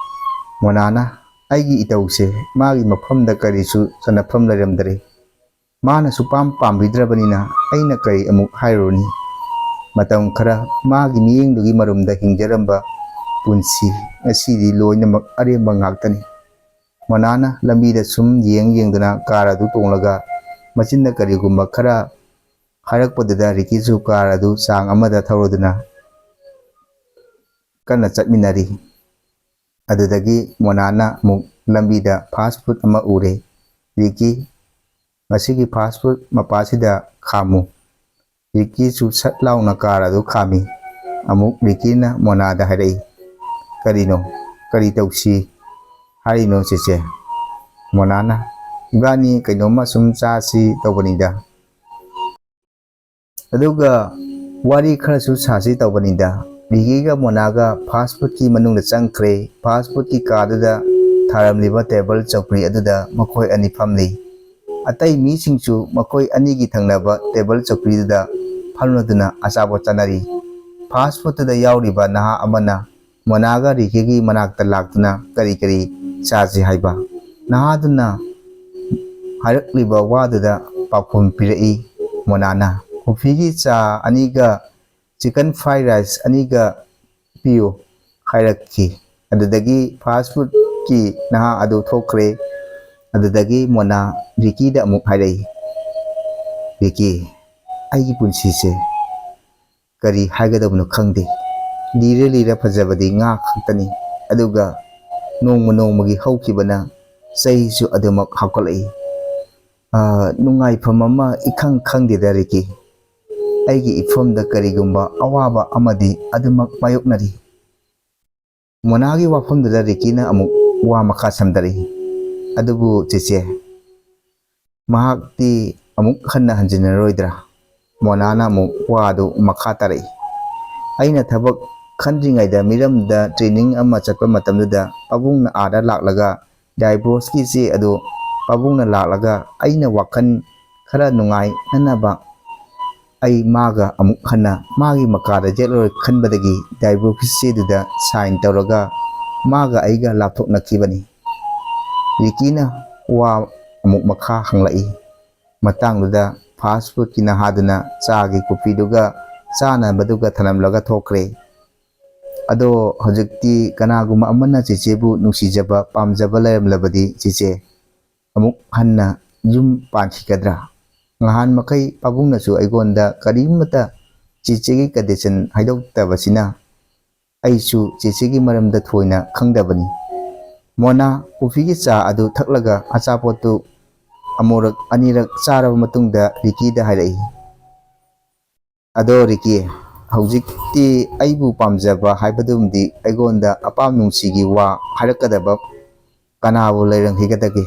ꯃꯣꯅꯥꯅ, "ꯑꯩꯒꯤ ꯏꯇꯧꯁꯦ ꯃꯥꯒꯤ ꯃꯐꯝꯗ ꯀꯔꯤꯁꯨ ꯆꯟꯅꯐꯝ ꯂꯩꯔꯝꯗ꯭ꯔꯦ꯫ ꯃꯥꯅ ꯁꯨꯄꯥꯝ ꯄꯥꯝꯕꯤꯗ꯭ꯔꯕꯅꯤꯅ ꯑꯩꯅ ꯀꯔꯤ ꯑꯃꯨꯛ ꯍꯥꯏꯔꯨꯔꯅꯤ? ꯃꯇꯝ ꯈꯔ ꯃꯥꯒꯤ ꯃꯤꯠꯌꯦꯡꯗꯨꯒꯤ ꯃꯔꯨꯝꯗ ꯍꯤꯡꯖꯔꯝꯕ ꯄꯨꯟꯁꯤ, ꯉꯁꯤꯗꯤ ꯂꯣꯏꯅꯃꯛ ꯑꯔꯦꯝꯕ ꯉꯥꯛꯇꯅꯤ"꯫ ꯃꯣꯅꯥꯅ ꯂꯝꯕꯤꯗ ꯁꯨꯝ ꯌꯦꯡ ꯌꯦꯡꯗꯨꯅ ꯀꯥꯔ ꯑꯗꯨ ꯇꯣꯡꯂꯒ ꯃꯆꯤꯟꯗ ꯀꯔꯤꯒꯨꯝꯕ ꯈꯔ ꯍꯥꯏꯔꯛꯄꯗꯨꯗ ꯔꯤꯀꯤꯁꯨ ꯀꯥꯔ ꯑꯗꯨ ꯆꯥꯡ ꯑꯃꯗ ꯊꯧꯔꯗꯨꯅ ꯀꯟꯅ ꯆꯠꯃꯤꯟꯅꯔꯤ꯫ ꯑꯗꯨꯗꯒꯤ ꯃꯣꯅꯥꯅ ꯑꯃꯨꯛ ꯂꯝꯕꯤꯗ ꯐꯥꯁ ꯐꯨꯗ ꯑꯃ ꯎꯔꯦ꯫ "ꯔꯤꯀꯤ, ꯉꯁꯤꯒꯤ ꯐꯥꯁ ꯐꯨꯗ ꯃꯄꯥꯁꯤꯗ ꯈꯥꯝꯃꯨ"꯫ ꯔꯤꯀꯤꯁꯨ ꯁꯠ ꯂꯥꯎꯅ ꯀꯥꯔ ꯑꯗꯨ ꯈꯥꯝꯃꯤ꯫ ꯑꯃꯨꯛ ꯔꯤꯀꯤꯅ ꯃꯣꯅꯥꯗ ꯍꯥꯏꯔꯛꯏ, "ꯀꯔꯤꯅꯣ? ꯀꯔꯤ ꯇꯧꯁꯤ ꯍꯥꯏꯔꯤꯅꯣ ꯆꯦꯆꯦ?" ꯃꯣꯅꯥꯅ, "ꯏꯕꯥꯅꯤ ꯀꯩꯅꯣꯝꯃ ꯁꯨꯝ ꯆꯥꯁꯤ ꯇꯧꯕꯅꯤꯗ"꯫ ꯑꯗꯨꯒ ꯋꯥꯔꯤ ꯈꯔꯁꯨ ꯁꯥꯁꯤ ꯇꯧꯕꯅꯤꯗ꯫ ꯔꯤꯀꯤꯒ ꯃꯣꯅꯥꯒ ꯐꯥꯁ ꯐꯨꯗꯀꯤ ꯃꯅꯨꯡꯗ ꯆꯪꯈ꯭ꯔꯦ꯫ ꯐꯥꯁ ꯐꯨꯗꯀꯤ ꯀꯥꯗꯨꯗ ꯊꯥꯔꯝꯂꯤꯕ ꯇꯦꯕꯜ ꯆꯧꯀ꯭ꯔꯤ ꯑꯗꯨꯗ ꯃꯈꯣꯏ ꯑꯅꯤ ꯐꯝꯂꯤ꯫ ꯑꯇꯩ ꯃꯤꯁꯤꯡꯁꯨ ꯃꯈꯣꯏ ꯑꯅꯤꯒꯤ ꯊꯪꯅꯕ ꯇꯦꯕꯜ ꯆꯧꯀ꯭ꯔꯤꯗꯨꯗ ꯐꯝꯂꯗꯨꯅ ꯑꯆꯥꯄꯣꯠ ꯆꯥꯅꯔꯤ꯫ ꯐꯥꯁ ꯐꯨꯗꯇꯨꯗ ꯌꯥꯎꯔꯤꯕ ꯅꯍꯥ ꯑꯃꯅ ꯃꯣꯅꯥꯒ ꯔꯤꯀꯤꯒꯤ ꯃꯅꯥꯛꯇ ꯂꯥꯛꯇꯨꯅ ꯀꯔꯤ ꯀꯔꯤ ꯆꯥꯁꯤ ꯍꯥꯏꯕ? ꯅꯍꯥꯗꯨꯅ ꯍꯥꯏꯔꯛꯂꯤꯕ ꯋꯥꯗꯨꯗ ꯄꯥꯎꯈꯨꯝ ꯄꯤꯔꯛꯏ ꯃꯣꯅꯥꯅ꯫ "ꯀꯣꯐꯤꯒꯤ ꯆꯥ ꯑꯅꯤꯒ ꯆꯤꯀꯟ ꯐ꯭ꯔꯥꯏ ꯔꯥꯏꯁ ꯑꯅꯤꯒ ꯄꯤꯌꯨ" ꯍꯥꯏꯔꯛꯈꯤ꯫ ꯑꯗꯨꯗꯒꯤ ꯐꯥꯁ ꯐꯨꯗꯀꯤ ꯅꯍꯥ ꯑꯗꯨ ꯊꯣꯛꯈ꯭ꯔꯦ꯫ ꯑꯗꯨꯗꯒꯤ ꯃꯣꯅꯥ ꯔꯤꯀꯤꯗ ꯑꯃꯨꯛ ꯍꯥꯏꯔꯛꯏ, "ꯔꯤꯀꯤ, ꯑꯩꯒꯤ ꯄꯨꯟꯁꯤꯁꯦ ꯀꯔꯤ ꯍꯥꯏꯒꯗꯕꯅꯣ ꯈꯪꯗꯦ꯫ ꯂꯤꯔ ꯂꯤꯔ ꯐꯖꯕꯗꯤ ꯉꯥ ꯈꯛꯇꯅꯤ꯫ ꯑꯗꯨꯒ ꯅꯣꯡꯃ ꯅꯣꯡꯃꯒꯤ ꯍꯧꯈꯤꯕꯅ ꯆꯍꯤꯁꯨ ꯑꯗꯨꯃꯛ ꯍꯥꯞꯀꯠꯂꯛꯏ꯫ ꯑꯥ, ꯅꯨꯡꯉꯥꯏꯐꯝ ꯑꯃ ꯏꯈꯪ ꯈꯪꯗꯦꯗ ꯔꯤꯀꯤ꯫ ꯑꯩꯒꯤ ꯏꯐꯝꯗ ꯀꯔꯤꯒꯨꯝꯕ ꯑꯋꯥꯕ ꯑꯃꯗꯤ ꯑꯗꯨꯃꯛ ꯃꯥꯌꯣꯛꯅꯔꯤ꯫" ꯃꯣꯅꯥꯒꯤ ꯋꯥꯐꯝꯗꯨꯗ ꯔꯤꯀꯤꯅ ꯑꯃꯨꯛ ꯋꯥ ꯃꯈꯥ ꯁꯝꯊꯔꯛꯏ, "ꯑꯗꯨꯕꯨ ꯆꯦꯆꯦ, ꯃꯍꯥꯛꯇꯤ ꯑꯃꯨꯛ ꯍꯟꯅ ꯍꯟꯖꯤꯟꯅꯔꯣꯏꯗ꯭ꯔꯥ?" ꯃꯣꯅꯥꯅ ꯑꯃꯨꯛ ꯋꯥꯗꯨ ꯃꯈꯥ ꯇꯥꯔꯛꯏ, "ꯑꯩꯅ ꯊꯕꯛ ꯈꯟꯗ꯭ꯔꯤꯉꯩꯗ ꯃꯤꯔꯝꯗ ꯇ꯭ꯔꯦꯅꯤꯡ ꯑꯃ ꯆꯠꯄ ꯃꯇꯝꯗꯨꯗ ꯄꯥꯕꯨꯡꯅ ꯑꯥꯗ ꯂꯥꯛꯂꯒ ꯗꯥꯏꯚꯣꯔꯁꯀꯤ ꯆꯦ ꯑꯗꯨ ꯄꯥꯕꯨꯡꯅ ꯂꯥꯛꯂꯒ ꯑꯩꯅ ꯋꯥꯈꯜ ꯈꯔ ꯅꯨꯡꯉꯥꯏꯅꯅꯕ ꯑꯩ ꯃꯥꯒ ꯑꯃꯨꯛ ꯍꯟꯅ ꯃꯥꯒꯤ ꯃꯀꯥꯗ ꯌꯦꯠꯂꯔꯣꯏ ꯈꯟꯕꯗꯒꯤ ꯗꯥꯏꯚꯣꯔꯁꯀꯤ ꯆꯦꯗꯨꯗ ꯁꯥꯏꯟ ꯇꯧꯔꯒ ꯃꯥꯒ ꯑꯩꯒ ꯂꯥꯞꯊꯣꯛꯅꯈꯤꯕꯅꯤ꯫" ꯔꯤꯀꯤꯅ ꯋꯥ ꯑꯃꯨꯛ ꯃꯈꯥ ꯍꯪꯂꯛꯏ꯫ ꯃꯇꯥꯡꯗꯨꯗ ꯐꯥꯁ ꯐꯨꯗꯀꯤ ꯅꯍꯥꯗꯨꯅ ꯆꯥꯒꯤ ꯀꯣꯐꯤꯗꯨꯒ ꯆꯥꯅꯕꯗꯨꯒ ꯊꯅꯝꯂꯒ ꯊꯣꯛꯈ꯭ꯔꯦ꯫ "ꯑꯗꯣ ꯍꯧꯖꯤꯛꯇꯤ ꯀꯅꯥꯒꯨꯝꯕ ꯑꯃꯅ ꯆꯦꯆꯦꯕꯨ ꯅꯨꯡꯁꯤꯖꯕ, ꯄꯥꯝꯖꯕ ꯂꯩꯔꯝꯂꯕꯗꯤ ꯆꯦꯆꯦ ꯑꯃꯨꯛ ꯍꯟꯅ ꯌꯨꯝ ꯄꯥꯟꯈꯤꯒꯗ꯭ꯔꯥ? ꯉꯍꯥꯟ ꯃꯈꯩ ꯄꯥꯕꯨꯡꯅꯁꯨ ꯑꯩꯉꯣꯟꯗ ꯀꯔꯤꯃꯠꯇ ꯆꯦꯆꯦꯒꯤ ꯀꯟꯗꯤꯁꯟ ꯍꯥꯏꯗꯣꯛꯇꯕꯁꯤꯅ ꯑꯩꯁꯨ ꯆꯦꯆꯦꯒꯤ ꯃꯔꯝꯗ ꯊꯣꯏꯅ ꯈꯪꯗꯕꯅꯤ꯫" ꯃꯣꯅꯥ ꯀꯣꯐꯤꯒꯤ ꯆꯥ ꯑꯗꯨ ꯊꯛꯂꯒ ꯑꯆꯥꯄꯣꯠꯇꯨ ꯑꯃꯨꯔꯛ ꯑꯅꯤꯔꯛ ꯆꯥꯔꯕ ꯃꯇꯨꯡꯗ ꯔꯤꯀꯤꯗ ꯍꯥꯏꯔꯛꯏ, "ꯑꯗꯣ ꯔꯤꯀꯤ, ꯍꯧꯖꯤꯛꯇꯤ ꯑꯩꯕꯨ ꯄꯥꯝꯖꯕ ꯍꯥꯏꯕꯗꯨꯃꯗꯤ ꯑꯩꯉꯣꯟꯗ ꯑꯄꯥꯝ ꯅꯨꯡꯁꯤꯒꯤ ꯋꯥ ꯍꯥꯏꯔꯛꯀꯗꯕ ꯀꯅꯥꯕꯨ ꯂꯩꯔꯝꯈꯤꯒꯗꯒꯦ?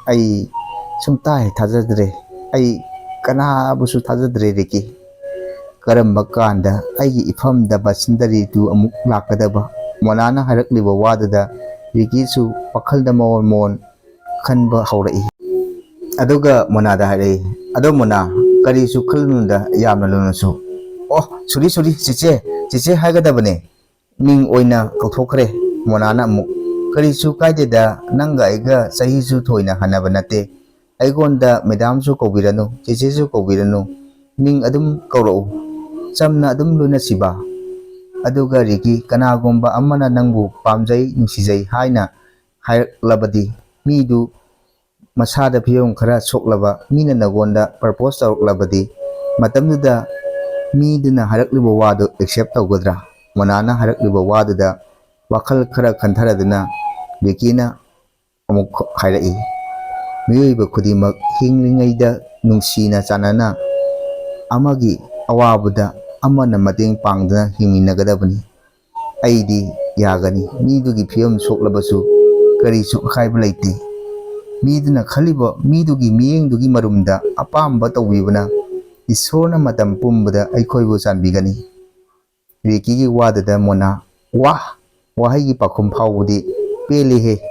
ꯑꯩ ꯁꯨꯡꯇꯥ ꯍꯦꯛ ꯊꯥꯖꯗ꯭ꯔꯦ꯫ ꯑꯩ ꯀꯅꯥꯕꯨꯁꯨ ꯊꯥꯖꯗ꯭ꯔꯦ ꯔꯤꯀꯤ꯫ ꯀꯔꯝꯕ ꯀꯥꯟꯗ ꯑꯩꯒꯤ ꯏꯐꯝꯗ ꯕꯁꯟꯗꯔꯤꯗꯨ ꯑꯃꯨꯛ ꯂꯥꯛꯀꯗꯕ?" ꯃꯣꯅꯥꯅ ꯍꯥꯏꯔꯛꯂꯤꯕ ꯋꯥꯗꯨꯗ ꯔꯤꯀꯤꯁꯨ ꯋꯥꯈꯜꯗ ꯃꯑꯣꯟ ꯃꯑꯣꯟ ꯈꯟꯕ ꯍꯧꯔꯛꯏ꯫ ꯑꯗꯨꯒ ꯃꯣꯅꯥꯗ ꯍꯥꯏꯔꯛꯏ, "ꯑꯗꯣ ꯃꯣꯅꯥ, ꯀꯔꯤꯁꯨ ꯈꯜꯂꯨꯅꯨꯗ, ꯌꯥꯝꯅ ꯂꯨꯅꯁꯨ꯫" "ꯑꯣ, ꯁꯣꯔꯤ, ꯁꯣꯔꯤ, ꯆꯦꯆꯦ, ꯆꯦꯆꯦ ꯍꯥꯏꯒꯗꯕꯅꯦ꯫ ꯃꯤꯡ ꯑꯣꯏꯅ ꯀꯧꯊꯣꯛꯈ꯭ꯔꯦ꯫" ꯃꯣꯅꯥꯅ ꯑꯃꯨꯛ, "ꯀꯔꯤꯁꯨ ꯀꯥꯏꯗꯦꯗ, ꯅꯪꯒ ꯑꯩꯒ ꯆꯍꯤꯁꯨ ꯊꯣꯏꯅ ꯍꯟꯅꯕ ꯅꯠꯇꯦ꯫ ꯑꯩꯉꯣꯟꯗ ꯃꯦꯗꯥꯝꯁꯨ ꯀꯧꯕꯤꯔꯅꯨ, ꯆꯦꯆꯦꯁꯨ ꯀꯧꯕꯤꯔꯅꯨ, ꯃꯤꯡ ꯑꯗꯨꯝ ꯀꯧꯔꯛꯎ, ꯆꯝꯅ ꯑꯗꯨꯝ ꯂꯣꯏꯅꯁꯤꯕ꯫ ꯑꯗꯨꯒ ꯔꯤꯀꯤ, ꯀꯅꯥꯒꯨꯝꯕ ꯑꯃꯅ ꯅꯪꯕꯨ ꯄꯥꯝꯖꯩ, ꯅꯨꯡꯁꯤꯖꯩ ꯍꯥꯏꯅ ꯍꯥꯏꯔꯛꯂꯕꯗꯤ, ꯃꯤꯗꯨ ꯃꯁꯥꯗ ꯐꯤꯕꯝ ꯈꯔ ꯁꯣꯛꯂꯕ ꯃꯤꯅ ꯅꯉꯣꯟꯗ ꯄ꯭ꯔꯄꯣꯁ ꯇꯧꯔꯛꯂꯕꯗꯤ, ꯃꯇꯝꯗꯨꯗ ꯃꯤꯗꯨꯅ ꯍꯥꯏꯔꯛꯂꯤꯕ ꯋꯥꯗꯨ ꯑꯦꯛꯁꯦꯞ ꯇꯧꯒꯗ꯭ꯔꯥ? ꯃꯣꯅꯥꯅ ꯍꯥꯏꯔꯛꯂꯤꯕ ꯋꯥꯗꯨꯗ ꯋꯥꯈꯜ ꯈꯔ ꯈꯟꯊꯔꯗꯨꯅ ꯔꯤꯀꯤꯅ ꯑꯃꯨꯛ ꯍꯥꯏꯔꯛꯏ, "ꯃꯤꯑꯣꯏꯕ ꯈꯨꯗꯤꯡꯃꯛ ꯍꯤꯡꯂꯤꯉꯩꯗ ꯅꯨꯡꯁꯤꯅ ꯆꯥꯟꯅꯅ ꯑꯃꯒꯤ ꯑꯋꯥꯕꯗ ꯑꯃꯅ ꯃꯇꯦꯡ ꯄꯥꯡꯗꯨꯅ ꯍꯤꯡꯃꯤꯟꯅꯒꯗꯕꯅꯤ꯫ ꯑꯩꯗꯤ ꯌꯥꯒꯅꯤ꯫ ꯃꯤꯗꯨꯒꯤ ꯐꯤꯕꯝ ꯁꯣꯛꯂꯕꯁꯨ ꯀꯔꯤꯁꯨ ꯑꯀꯥꯏꯕ ꯂꯩꯇꯦ꯫ ꯃꯤꯗꯨꯅ ꯈꯜꯂꯤꯕ ꯃꯤꯗꯨꯒꯤ ꯃꯤꯠꯌꯦꯡꯗꯨꯒꯤ ꯃꯔꯨꯝꯗ ꯑꯄꯥꯝꯕ ꯇꯧꯕꯤꯕꯅ ꯏꯁꯣꯔꯅ ꯃꯇꯝ ꯄꯨꯝꯕꯗ ꯑꯩꯈꯣꯏꯕꯨ ꯆꯥꯟꯕꯤꯒꯅꯤ"꯫ ꯔꯤꯀꯤꯒꯤ ꯋꯥꯗꯨꯗ ꯃꯣꯅꯥ, "ꯋꯥꯍ! ꯋꯥꯍꯩꯒꯤ ꯄꯥꯎꯈꯨꯝ ꯐꯥꯎꯕꯗꯤ ꯄꯦꯜꯂꯤꯍꯦ꯫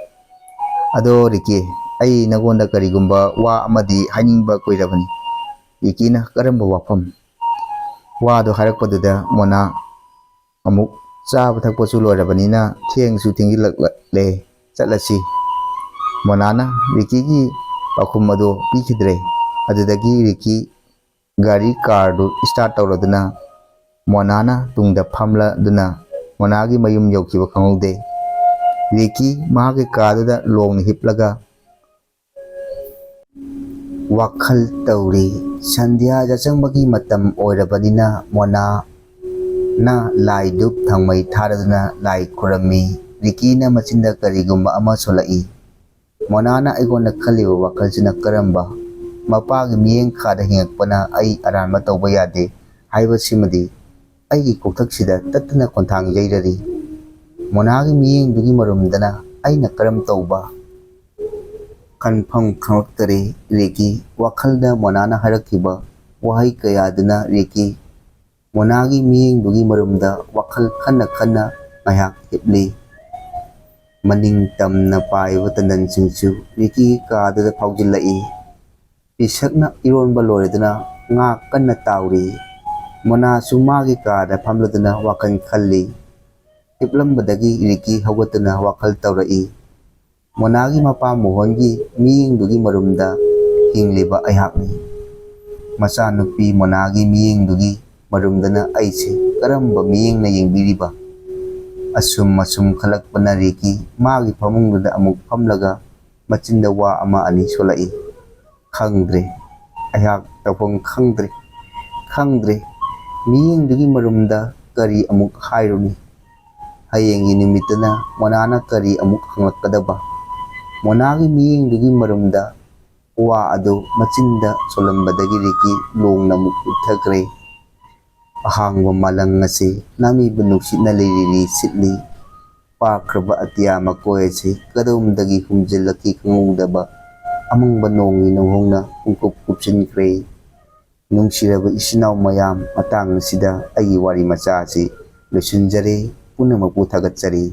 ꯑꯗꯣ ꯔꯤꯀꯤ, ꯑꯩ ꯅꯉꯣꯟꯗ ꯀꯔꯤꯒꯨꯝꯕ ꯋꯥ ꯑꯃꯗꯤ ꯍꯥꯏꯅꯤꯡꯕ ꯀꯨꯏꯔꯕꯅꯤ"꯫ ꯔꯤꯀꯤꯅ, "ꯀꯔꯝꯕ ꯋꯥꯐꯝ?" ꯋꯥꯗꯣ ꯍꯥꯏꯔꯛꯄꯗꯨꯗ ꯃꯣꯅꯥ ꯑꯃꯨꯛ ꯆꯥꯕ ꯊꯛꯄꯁꯨ ꯂꯣꯏꯔꯕꯅꯤꯅ ꯊꯦꯡꯁꯨ ꯊꯦꯡꯖꯤꯜꯂꯛꯂꯦ, ꯆꯠꯂꯁꯤ꯫ ꯃꯣꯅꯥꯅ ꯔꯤꯀꯤꯒꯤ ꯄꯥꯎꯈꯨꯝ ꯑꯗꯨ ꯄꯤꯈꯤꯗ꯭ꯔꯦ꯫ ꯑꯗꯨꯗꯒꯤ ꯔꯤꯀꯤ ꯒꯥꯔꯤ, ꯀꯥꯔꯗꯨ ꯁ꯭ꯇꯥꯔꯠ ꯇꯧꯔꯗꯨꯅ ꯃꯣꯅꯥꯅ ꯇꯨꯡꯗ ꯐꯝꯂꯗꯨꯅ ꯃꯣꯅꯥꯒꯤ ꯃꯌꯨꯝ ꯌꯧꯈꯤꯕ ꯈꯪꯍꯧꯗꯦ꯫ ꯔꯤꯀꯤ ꯃꯍꯥꯛꯀꯤ ꯀꯥꯗꯨꯗ ꯂꯣꯡꯅ ꯍꯤꯞꯂꯒ ꯋꯥꯈꯜ ꯇꯧꯔꯤ꯫ ꯁꯟꯙ꯭ꯌꯥ ꯌꯥꯆꯪꯕꯒꯤ ꯃꯇꯝ ꯑꯣꯏꯔꯕꯅꯤꯅ ꯃꯣꯅꯥꯅ ꯂꯥꯏ ꯙꯨꯞ ꯊꯥꯎꯃꯩ ꯊꯥꯔꯗꯨꯅ ꯂꯥꯏ ꯈꯨꯔꯝꯃꯤ꯫ ꯔꯤꯀꯤꯅ ꯃꯆꯤꯟꯗ ꯀꯔꯤꯒꯨꯝꯕ ꯑꯃ ꯁꯣꯜꯂꯛꯏ꯫ ꯃꯣꯅꯥꯅ ꯑꯩꯉꯣꯟꯗ ꯈꯜꯂꯤꯕ ꯋꯥꯈꯜꯁꯤꯅ ꯀꯔꯝꯕ? ꯃꯄꯥꯒꯤ ꯃꯤꯠꯌꯦꯡ ꯈꯥꯗ ꯍꯤꯡꯉꯛꯄꯅ ꯑꯩ ꯑꯔꯥꯟꯕ ꯇꯧꯕ ꯌꯥꯗꯦ ꯍꯥꯏꯕꯁꯤꯃꯗꯤ ꯑꯩꯒꯤ ꯀꯣꯛꯊꯛꯁꯤꯗ ꯇꯠꯇꯅ ꯈꯣꯟꯊꯥꯡ ꯌꯩꯔꯔꯤ꯫ ꯃꯣꯅꯥꯒꯤ ꯃꯤꯠꯌꯦꯡꯗꯨꯒꯤ ꯃꯔꯨꯝꯗꯅ ꯑꯩꯅ ꯀꯔꯝ ꯇꯧꯕ? ꯈꯟꯐꯝ ꯈꯪꯂꯛꯇꯔꯦ ꯔꯤꯀꯤ꯫ ꯋꯥꯈꯜꯗ ꯃꯣꯅꯥꯅ ꯍꯥꯏꯔꯛꯈꯤꯕ ꯋꯥꯍꯩ ꯀꯌꯥꯗꯨꯅ ꯔꯤꯀꯤ ꯃꯣꯅꯥꯒꯤ ꯃꯤꯠꯌꯦꯡꯗꯨꯒꯤ ꯃꯔꯨꯝꯗ ꯋꯥꯈꯜ ꯈꯟꯅ ꯈꯟꯅ ꯉꯥꯏꯍꯥꯛ ꯍꯤꯞꯂꯤ꯫ ꯃꯅꯤꯡ ꯇꯝꯅ ꯄꯥꯏꯕ ꯇꯟꯗꯟꯁꯤꯡꯁꯨ ꯔꯤꯀꯤꯒꯤ ꯀꯥꯗꯨꯗ ꯐꯥꯎꯖꯤꯜꯂꯛꯏ꯫ ꯄꯤꯁꯛꯅ ꯏꯔꯣꯟꯕ ꯂꯣꯏꯔꯗꯨꯅ ꯉꯥ ꯀꯟꯅ ꯇꯥꯎꯔꯤ꯫ ꯃꯣꯅꯥꯁꯨ ꯃꯥꯒꯤ ꯀꯥꯗ ꯐꯝꯂꯗꯨꯅ ꯋꯥꯈꯜ ꯈꯜꯂꯤ꯫ ꯍꯤꯞꯂꯝꯕꯗꯒꯤ ꯔꯤꯀꯤ ꯍꯧꯒꯠꯇꯨꯅ ꯋꯥꯈꯜ ꯇꯧꯔꯛꯏ꯫ ꯃꯣꯅꯥꯒꯤ ꯃꯄꯥ ꯃꯣꯍꯟꯒꯤ ꯃꯤꯠꯌꯦꯡꯗꯨꯒꯤ ꯃꯔꯨꯝꯗ ꯌꯦꯡꯂꯤꯕ ꯑꯩꯍꯥꯛꯅꯤ꯫ ꯃꯆꯥꯅꯨꯄꯤ ꯃꯣꯅꯥꯒꯤ ꯃꯤꯠꯌꯦꯡꯗꯨꯒꯤ ꯃꯔꯨꯝꯗꯅ ꯑꯩꯁꯦ ꯀꯔꯝꯕ ꯃꯤꯠꯌꯦꯡꯅ ꯌꯦꯡꯕꯤꯔꯤꯕ? ꯑꯁꯨꯝ ꯑꯁꯨꯝ ꯈꯜꯂꯛꯄꯅ ꯔꯤꯀꯤ ꯃꯥꯒꯤ ꯐꯃꯨꯡꯗꯨꯗ ꯑꯃꯨꯛ ꯐꯝꯂꯒ ꯃꯆꯤꯟꯗ ꯋꯥ ꯑꯃ ꯑꯅꯤ ꯁꯣꯜꯂꯛꯏ꯫ ꯈꯪꯗ꯭ꯔꯦ꯫ ꯑꯩꯍꯥꯛ ꯇꯧꯐꯝ ꯈꯪꯗ꯭ꯔꯦ꯫ ꯈꯪꯗ꯭ꯔꯦ꯫ ꯃꯤꯠꯌꯦꯡꯗꯨꯒꯤ ꯃꯔꯨꯝꯗ ꯀꯔꯤ ꯑꯃꯨꯛ ꯍꯥꯏꯔꯨꯅꯤ? ꯍꯌꯦꯡꯒꯤ ꯅꯨꯃꯤꯠꯇꯅ ꯃꯣꯅꯥꯅ ꯀꯔꯤ ꯑꯃꯨꯛ ꯍꯪꯂꯛꯀꯗꯕ? ꯃꯣꯅꯥꯒꯤ ꯃꯤꯠꯌꯦꯡꯗꯨꯒꯤ ꯃꯔꯨꯝꯗ ꯋꯥ ꯑꯗꯨ ꯃꯆꯤꯟꯗ ꯁꯣꯜꯂꯝꯕꯗꯒꯤ ꯔꯤꯀꯤ ꯂꯣꯡꯅ ꯑꯃꯨꯛ ꯂꯨꯞꯊꯈ꯭ꯔꯦ꯫ ꯑꯍꯥꯡꯕ ꯃꯥꯂꯪ ꯑꯁꯤ ꯅꯥꯃꯤꯕ ꯅꯨꯡꯁꯤꯠꯅ ꯂꯤꯔꯤ ꯂꯤꯔꯤ ꯁꯤꯠꯂꯤ꯫ ꯄꯥꯛꯈ꯭ꯔꯕ ꯑꯇꯤꯌꯥ ꯃꯀꯣꯏ ꯑꯁꯤ ꯀꯗꯣꯝꯗꯒꯤ ꯍꯨꯝꯖꯤꯜꯂꯛꯈꯤ ꯈꯪꯍꯧꯗꯕ ꯑꯃꯪꯕ ꯅꯣꯡꯒꯤ ꯅꯨꯡꯍꯧꯅ ꯄꯨꯡꯀꯨꯞ ꯀꯨꯞꯁꯤꯟꯈ꯭ꯔꯦ꯫ ꯅꯨꯡꯁꯤꯔꯕ ꯏꯆꯤꯟ ꯏꯅꯥꯎ ꯃꯌꯥꯝ, ꯃꯇꯥꯡ ꯑꯁꯤꯗ ꯑꯩꯒꯤ ꯋꯥꯔꯤ ꯃꯆꯥ ꯑꯁꯤ ꯂꯣꯏꯁꯤꯟꯖꯔꯦ꯫ ꯄꯨꯝꯅꯃꯛꯄꯨ ꯊꯥꯒꯠꯆꯔꯤ꯫